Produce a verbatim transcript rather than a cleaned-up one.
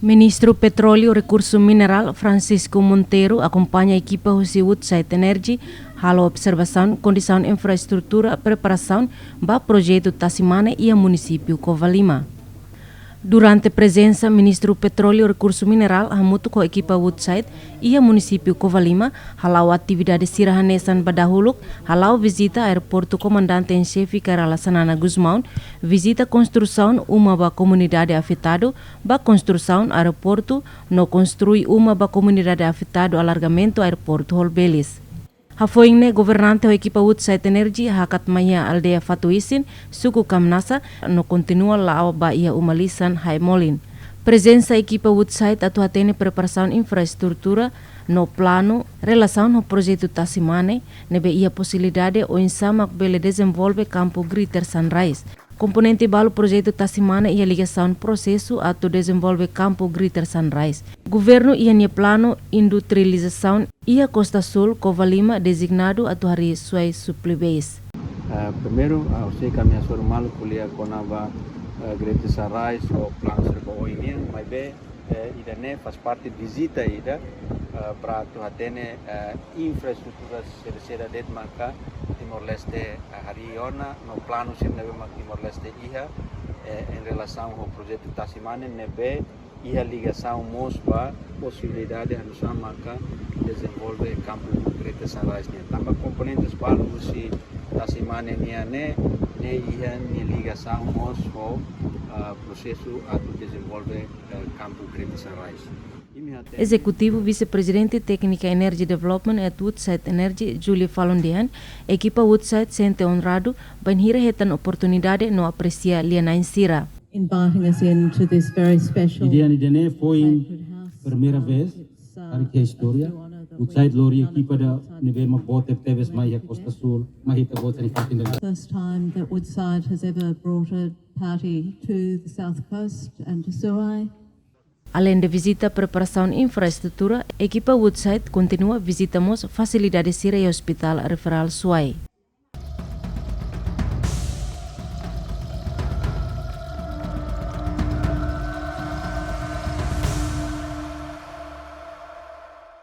Ministru Petróleu Rekursu Minerál Francisco Monteiro akompaña ekipa husi Woodside Energy halo observasaun kondisaun infraestrutura preparasaun ba projetu tasi mane iha munisípiu Covalima. Durante prezensa Ministru Petróleu Rekursu Minerál hamutuk ho ekipa Woodside iha munisípiu Covalima, hala'o atividade sira hanesan ba dahuluk, hala'o vizita aeroportu Komandante en Xefe Kay Rala Xanana Gusmão, vizita konstrusaun uma ba komunidade afetadu ba konstrusaun aeroportu no konstrui uma ba komunidade afetadu alargamentu aeroportu Holbelis. Hafoin ne'e governante ho ekipa Woodside Energy hakat mai iha aldeia Fatuisin, suku Kamnasa, no kontinua la'o ba iha uma lisan Haemolin. Prezensa ekipa Woodside atu hatene preparasaun infraestrutura no planu relasaun ho projetu tasi mane, ne'ebé iha posibilidade oinsá mak bele dezenvolve kampu Greater Sunrise. Komponente balu projetu tasi mane iha ligasaun prosesu atu dezenvolve kampu Greater Sunrise. Governu iha nia planu industrializasaun iha Kosta Súl, Covalima dezignadu atu harii Suai Supli Base. Eh, primeiru, ah, ha'u sei kaminha suru malu ko'alia kona-ba, eh, Greater Sunrise ho planu sira ba oin nian, maibé, eh, ida-ne'e faz parte vizita ida, eh, para atu hatene, eh, infraestrutura sira-sira de'it maka Timor-Leste, eh, harii ona, no planu sira ne'ebé mak Timor-Leste iha, eh, en relasaun ho projetu tasi mane ne'ebé iha ligasaun mós ba posibilidade hanesan maka dezenvolve kampu Greater Sunrise nian. Tanba komponentes balu husi tasi mane nian ne'e, ne'e iha nia ligasaun mós ho, ah, prosesu atu dezenvolve, eh, kampu Greater Sunrise. Imi hatene Ezekutivu Vise-Prezidente Téknika Energy Development at Woodside Energy, Julie Falun dehan, ekipa Woodside sente onradu bainhira hetan oportunidade no apresia lia-na'in sira. Inviting us into this very special Ida-ne'e, ida-ne'e foin sacred house. Primeira Um, vez, it's, uh, karik iha istória, a true honor that Woodside we lori none of ekipa ida Woodside ne'ebé mak boot tebes mai iha Kosta Súl, mai ita boot seri fatin da. First time that Woodside has ever brought a party to the South Coast and to Suai. Aleinde vizita preparasaun infraestrutura, ekipa Woodside kontinua vizita mós fasilidade sira iha Hospital Referral Suai.